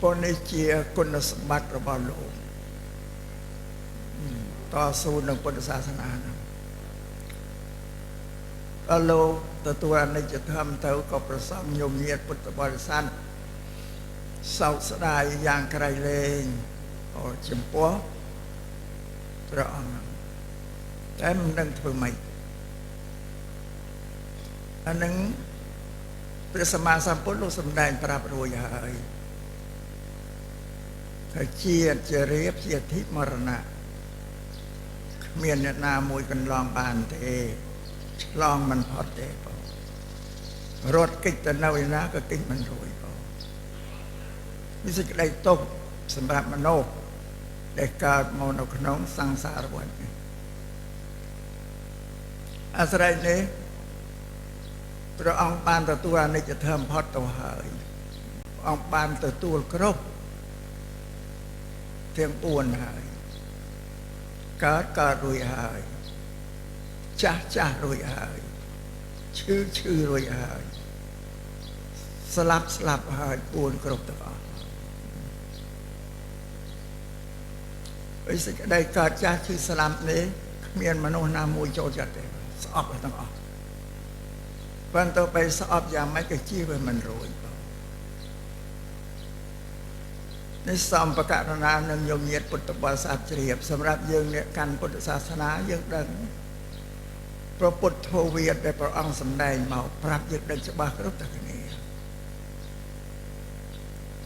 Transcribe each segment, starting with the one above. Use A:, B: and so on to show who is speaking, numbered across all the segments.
A: ប៉ុននេះជាគុណសម្បត្តិរបស់លោកតស៊ូនឹងពុទ្ធសាសនាហ្នឹងដល់លោកទទួលអនិច្ចធម៌ទៅក៏ប្រសំញោមញាតពុទ្ធបរិស័ទសោកស្ដាយយ៉ាងក្រៃលែងចំពោះព្រះអង្គតែមិនដឹងធ្វើម៉េចអានឹងព្រះសម្មាសម្ពុទ្ធលោកសម្ដែងប្រាប់រួចហើយថាជាតិជារៀបជាធិមរណៈគ្មានអ្នកណាមួយកន្លងបានទេឆ្លងមិនផុតទេបងរត់គេចទៅនៅឯណាក៏គេចមិនរួចបងនេះសេចក្តីទុក្ខសម្រាប់មនុស្សដែលកើតមកនៅក្នុងសង្សារវដ្តនេះអាស្រ័យនេះព្រះអង្គបានទទួលអនិច្ចធម៌ផុតទៅហើយព្រះអង្គបានទទួលគ្រប់ទាំង4ហើយកើតកើតរួចហើយចាស់ចាស់រួចហើយឈឺឈឺរួចហើយស្លាប់ស្លាប់ហើយ4គ្រប់ទាំងអស់ឯសេចក្តីកើតចាស់ឈឺស្លាប់នេះគ្មានមនុស្សណាមួយចូលចិត្តទេស្អប់ទាំងអស់ប៉ុន្តែពេលស្អប់យ៉ាងម៉េចក៏ជៀសវាមិនរួចបងនេះសំបករណានឹងញោមញាតពុទ្ធបរិស័ទជ្រាបសម្រាប់យើងអ្នកកាន់ពុទ្ធសាសនាយើងដឹងព្រះពុទ្ធវាទដែលព្រះអង្គសម្ដែងមកប្រាប់យើងដឹងច្បាស់គ្រប់តែគ្នា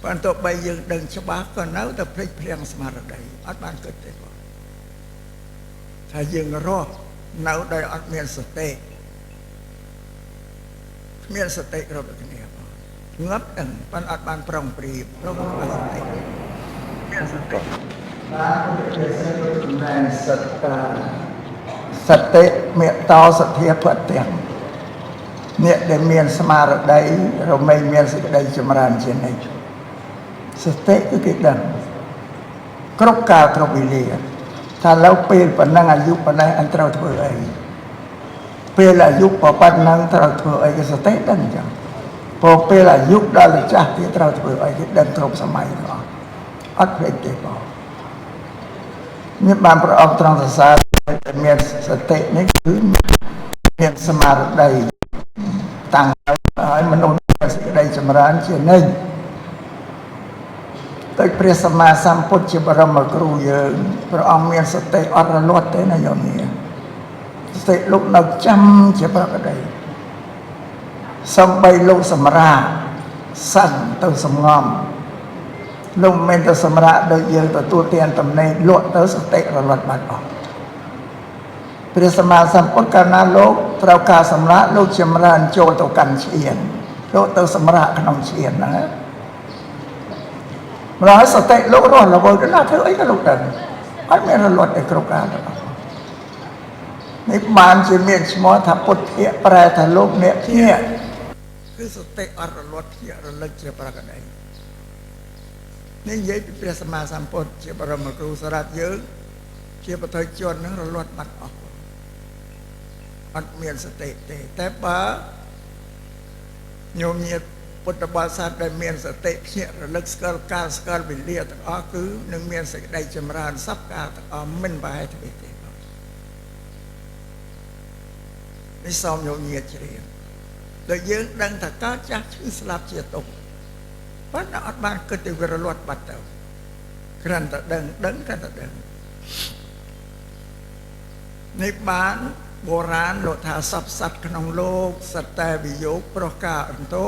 A: ប៉ុន្តែបីយើងដឹងច្បាស់ក៏នៅតែភ្លេចភ្លាំងស្មារតីអត់បានគិតទេបងថាយើងរស់នៅដោយអត់មានសតិគ្មានសតិគ្រប់គ្នាបងងាប់ដឹងប៉ុន្តែអត់បានប្រុងប្រៀបប្រុងសតិមានសតិបានព្រះសិទ្ធសម្ដែងសត្តាសតិមេតោសទ្ធាភទាំងអ្នកដែលមានស្មារតីរមែងមានសេចក្តីចម្រើនជានិច្ចសតិគឺគេដឹងគ្រប់កាលគ្រប់វេលាថាឡូវពេលប៉ុណ្ណឹងអាយុប៉ុណ្ណេះអញត្រូវធ្វើអីពេលអាយុប៉ុណ្ណឹងត្រូវធ្វើអីគេសតិដឹងអញ្ចឹងព្រោះពេលអាយុដល់ទៅចាស់ទៀតត្រូវធ្វើអីគេដឹងគ្រប់សម័យទាំងអស់អត់ភ្លេចទេបងនេះបានព្រះអង្គត្រង់សរសើរតែមានសតិនេះគឺមានស្មារតីតាំងឲ្យមនុស្សមានសេចក្តីចម្រើនជានិច្ចតែព្រះសម្មាសម្ពុទ្ធជាបរមគ្រូយើងព្រះអង្គមានសតិអត់រលត់ទេណាញោមនេះសតិលោកនៅចាំជាប្រកដីសំបីលោកសម្រាកសិនទៅសំងំលោកមិនទៅសម្រាកដូចយើងទទួលទានតំណែងលក់ទៅសតិរលត់បាត់អស់ព្រះសម្មាសម្ពុទ្ធកាលណាលោកត្រូវការសម្រាកលោកចម្រើនចូលទៅកាន់ឈានលោកទៅសម្រាកក្នុងឈានហ្នឹងម្ល៉េះសតិលោករស់រវើកណាធ្វើអីក៏លោកដឹងអត់មានរលត់ឯគ្រប់កាលទាំងអស់នេះបានជាមានឈ្មោះថាពុទ្ធៈប្រែថាលោកអ្នកភ្ញាក់គឺសតិអត់រលត់ភ្ញាក់រលឹកជាប្រកដីនេះនិយាយពីព្រះសម្មាសម្ពុទ្ធជាបរមគ្រូសម្រាប់យើងជាបទជននឹងរលត់បាត់អស់អត់មានសតិទេតែបើញោមញាតពុទ្ធបរិស័ទដែលមានសតិភ្ញាក់រលឹកស្គាល់កាលស្គាល់វេលាទាំងអស់គឺនឹងមានសេចក្តីចម្រើនសពកាលទាំងអស់មិនប្រហែលទេទេនេះសូមញោមញាតជ្រាបដែលយើងដឹងថាកើតចាស់ឈឺស្លាប់ជាទុក្ខប៉ុន្តែអត់បានគិតទៅវារលត់បាត់ទៅគ្រាន់តែដឹងដឹងគ្រាន់តែដឹងនេះបានបុរាណលោកថាសពសត្វក្នុងលោកសត្វតែវិយោគប្រការអន្តោ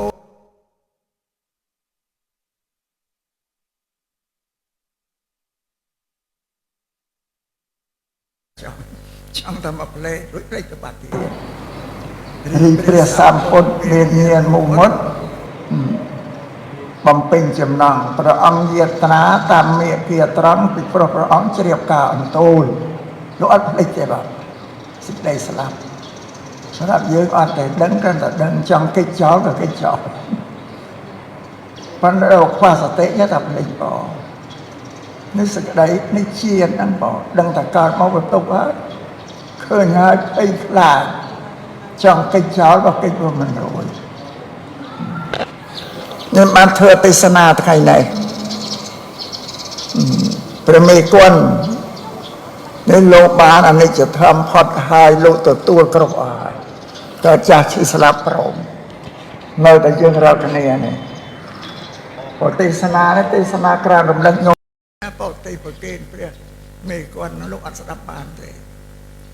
A: ចង់តែមកផ្លេរួចផ្លេចទៅបាត់ទៀតរីព្រះសម្ពុទ្ធមានញាណមុមុតបំពេញចំណងព្រះអង្គយាត្រាតាមមេគាត្រង់ពីព្រោះព្រះអង្គជ្រាបការអន្តោលលោកអត់ភ្លេចទេបាទសេចក្តីស្លាប់សម្រាប់យើងអត់តែដឹងគ្រាន់តែដឹងចង់គេចចោលក៏គេចចោលប៉ុន្តែដល់ខ្វះសតិគេថាភ្លេចបងនេះសេចក្តីនេះជាតិហ្នឹងបងដឹងតែកើតមកបន្ទុកហើយឃើញហើយភ័យខ្លាចចង់គេចចោលក៏គេចវាមិនរួចខ្ញុំបានធ្វើទេសនាថ្ងៃនេះ ព្រះមេគុណនេះលោកបានអនិច្ចធម៌ផុតហើយលោកទទួលគ្រប់អស់ហើយតើចាស់ឈឺស្លាប់ព្រមនៅតែយើងរាល់គ្នានេះបទេសនានេះទេសនាក្រានរំលឹកញោមបតិប្រកេនព្រះមេគុណលោកអត់ស្ដាប់បានទេ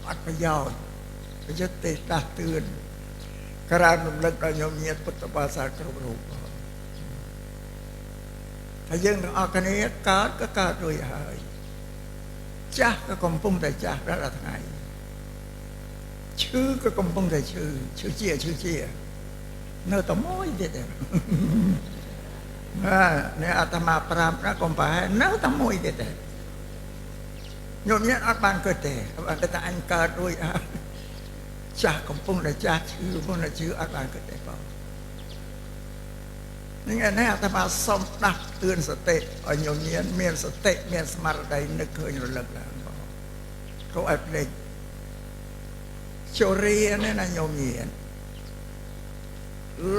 A: អត់ប្រយោជន៍ប្រយុទ្ធទេដាស់តឿនក្រានរំលឹកដល់ញោមញាតិពុទ្ធបរិស័ទគ្រប់រូបថាយើងទាំងអស់គ្នាកើតក៏កើតរួចហើយចាស់ក៏កំពុងតែចាស់រាល់ថ្ងៃឈឺក៏កំពុងតែឈឺឈឺជាឈឺជានៅតែមួយទៀតទេនេះអាត្មាប្រាប់ណាកុំប្រហែលនៅតែមួយទៀតទេញោមញាតិអត់បានគិតទេអត់តែអញកើតរួចហើយចាស់កំពុងតែចាស់ឈឺកំពុងតែឈឺអត់បានគិតទេបងនេះឯនេះអាត្មាសុំដាស់តឿនសតិឲ្យញោមញាតិមានសតិមានស្មារតីនឹកឃើញរលឹកឡើងបងកុំឲ្យភ្លេចជរានេះណាញោមញាតិ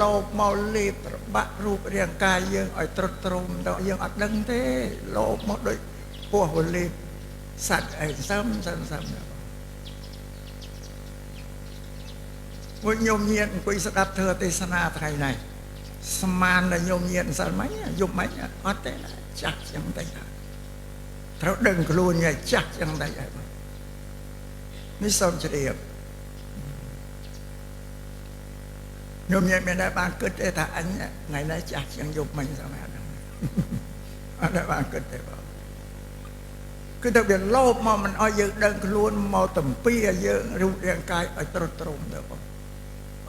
A: លោភមកលេបប្របាក់រូបរាងកាយយើងឲ្យត្រុតត្រោមដល់យើងអត់ដឹងទេលោភមកដូចពោះវលេបសត្វអីសឹមសឹមសឹមមួយញោមញាតិអង្គុយស្ដាប់ធម៌ទេសនាថ្ងៃនេះស្មានដល់ញោមញាតិសិលមិញយប់មិញអត់ទេចាស់ចឹងតិចហើយត្រូវដឹងខ្លួនញ៉ៃចាស់ចឹងតិចហើយនេះសូមជ្រាបញោមញាតិមានតែបានគិតទេថាអញថ្ងៃនេះចាស់ជាងយប់មិញសម្រាប់ហ្នឹងអត់ได้បានគិតទេបងគឺតែវាលោភមកមិនឲ្យយើងដឹងខ្លួនមកតំពីឲ្យយើងរូបរាងកាយឲ្យត្រុតត្រោមទៅបង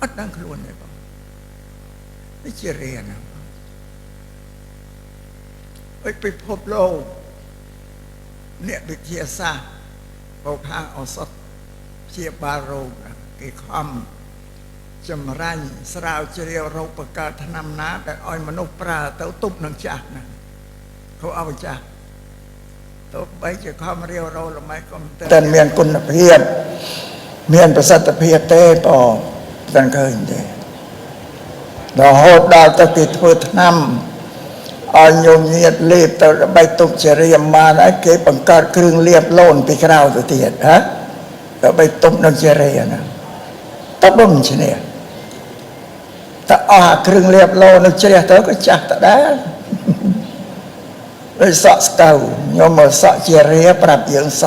A: អត់ដឹងខ្លួនទេបងនេះជារៀនណាអុយពិភពលោកអ្នកវិទ្យាសាស្ត្របោកខាងឱសថព្យាបាលរោគគេខំចម្រាញ់ស្រាវជ្រាវរោគបង្កើតថ្នាំណាដែលឲ្យមនុស្សប្រើទៅទប់នឹងចាស់ហ្នឹងเขาเอาចាស់ទៅបីជាខំរាវរោល្មៃក៏មិនតែមានគុណភាពមានប្រសិទ្ធភាពទេបងមិនឃើញទេរហូតដល់ទៅគេធ្វើថ្នាំឲ្យញោមញាតលេបទៅដើម្បីទប់ជារាមបានហើយគេបង្កើតគ្រឿងលាបលូនពីក្រៅទៅទៀតហ៎ដើម្បីទប់នឹងជារាណាតបមិនឈ្នះតើអស់គ្រឿងលាបលោនៅជ្រះទៅក៏ចាស់តដែរដូចសក់ស្កៅញោមមកសក់ជារាប្រាប់យើងស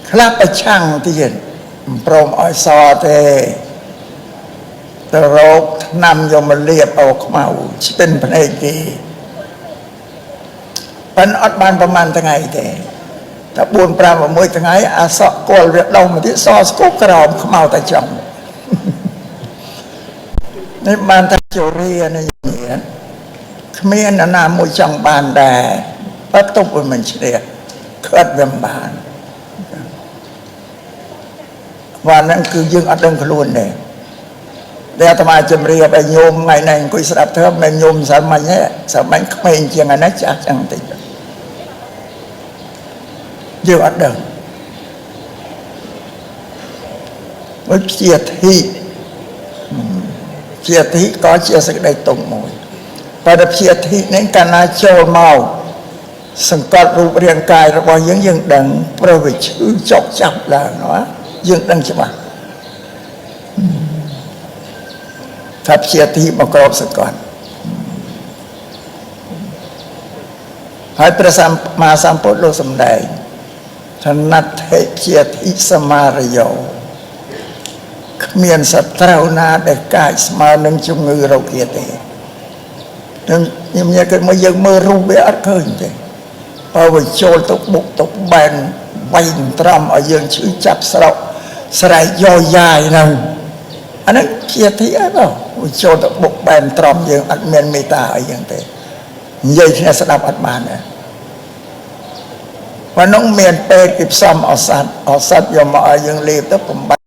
A: ខ្លះប្រឆាំងទៀតមិនព្រមឲ្យសទេទៅរោគថ្នាំយកមកលាបអូខ្មៅស្ពិនភ្នែកគេប៉ិនអត់បានប្រហែលថ្ងៃទេតែ4 5 6ថ្ងៃអាសក់គល់វាដុំមកទៀតសស្គប់ក្រោមខ្មៅតែចង់នេះបានថាជរានេះគ្មាននរណាមួយចង់បានដែរបើទប់វាមិនជ្រះខិតវាមិនបានវ៉ាហ្នឹងគឺយើងអត់ដឹងខ្លួនទេតែអាត្មាជម្រាបឲ្យញោមថ្ងៃនេះអង្គុយស្ដាប់ធម៌មិនញោមសាមញ្ញទេសាមញ្ញក្មេងជាងអានេះចាស់ចឹងតិចយើងអត់ដឹងមួយជាធិជាធិក៏ជាសេចក្តីទុកមួយបើតែជាធិនេះកាលណាចូលមកសង្កត់រូបរាងកាយរបស់យើងយើងដឹងព្រោះវាឈឺចុកចាប់ឡើងណាយើងដឹងច្បាស់ថាជាធិមកក្របសង្កត់ហើយព្រះសម្មាសម្ពុទ្ធលោកសម្ដែងថាណដ្ឋិជាធិសមារយោគ្មានសត្រូវណាដែលកាចស្មើនឹងជំងឺរោគាទេខ្ញុំញ៉ែគិតមកយើងមើលរូបវាអត់ឃើញទេបើវាចូលទៅបុកទៅបែនវៃត្រំឲ្យយើងឈឺចាប់ស្រោកស្រែកយោយ៉ាយហ្នឹងអាហ្នឹងជាធិអីបងវាចូលទៅបុកបែនត្រំយើងអត់មានមេត្តាឲ្យយើងទេនិយាយគ្នាស្ដាប់អត់បានទេប៉ុណ្ណឹងមានពេទ្យគេផ្សំឱសថឱសថយកមកឲ្យយើងលេបទៅបំបត្តិ